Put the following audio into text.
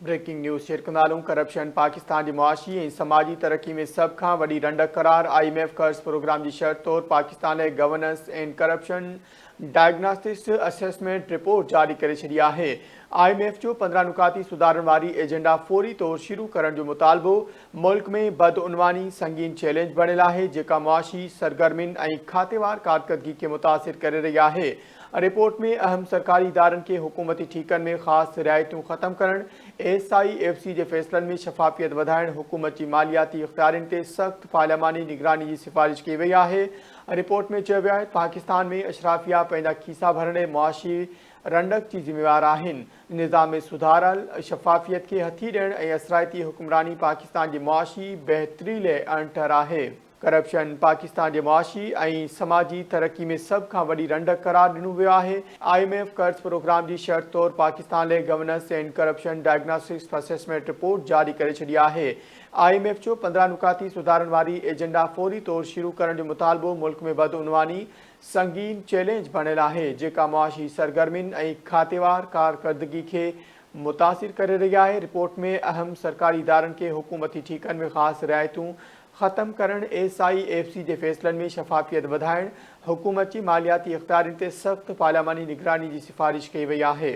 Breaking news share ڪندا هلون corruption Pakistan جي معاشي ۽ سماجي ترقي ۾ سڀ کان وڏي رنڊڪ قرار، I M F قرض پروگرام جي شرط طور پاڪستان لاء governance and corruption diagnostics assessment report جاري ڪري ڇڏي آهي. I M F جو 15 نڪاتي سڌارن واري ايجنڊا فوري طور شروع ڪرڻ جو مطالبو ملڪ ۾ بدعنواني سنگين چئلينج بڻيل آهي جيڪا معاشي سرگرمين ۽ کاتيوار ڪارڪردگي کي متاثر ڪري رهي آهي. رپورٽ ۾ اهم سرڪاري ادارن کي حڪومتي ٺيڪن ۾ خاص رعايتون ختم ڪرڻ، ايس I F C جي فيصلن ۾ شفافيت وڌائڻ، حڪومت جي مالياتي اختيارين تي سخت پارلياماني نگراني جي سفارش ڪئي وئي آهي. رپورٽ ۾ چيو ويو آهي ته پاڪستان ۾ اشرافيه پنهنجا کيسا ڀرڻ ۽ معاشي رنڊڪ جي ذميوار آهن، نظام ۾ سڌارا، شفافيت کي هٿي ڏيڻ ۽ اثرائتي حڪمراني پاڪستان جي معاشي بهتري لئه اڻٽر آهي. ڪرپشن پاڪستان جي معاشي ۽ سماجي ترقي ۾ سڀ کان وڏي رنڊڪ قرار ڏنو ويو آهي. I M F قرض پروگرام جي شرط طور پاڪستان لاء governance and corruption diagnostics assessment report جاري ڪري ڇڏي آهي. I M F جو 15 نڪاتي سڌارن واري ايجنڊا فوري طور شروع ڪرڻ جو مطالبو ملڪ ۾ بدعنواني سنگين چئلينج بڻيل آهي جيڪا معاشي سرگرمين ۽ کاتيوار ڪارڪردگي کي متاثر ڪري رهي آهي. رپورٽ ۾ اهم سرڪاري ادارن کي حڪومتي ٺيڪن ۾ خاص رعايتون ختم ڪرڻ، ايس I F C جي فيصلن ۾ شفافيت وڌائڻ، حڪومت جي مالياتي اختيارين تي سخت پارلياماني نگراني جي سفارش ڪئي وئي آهي.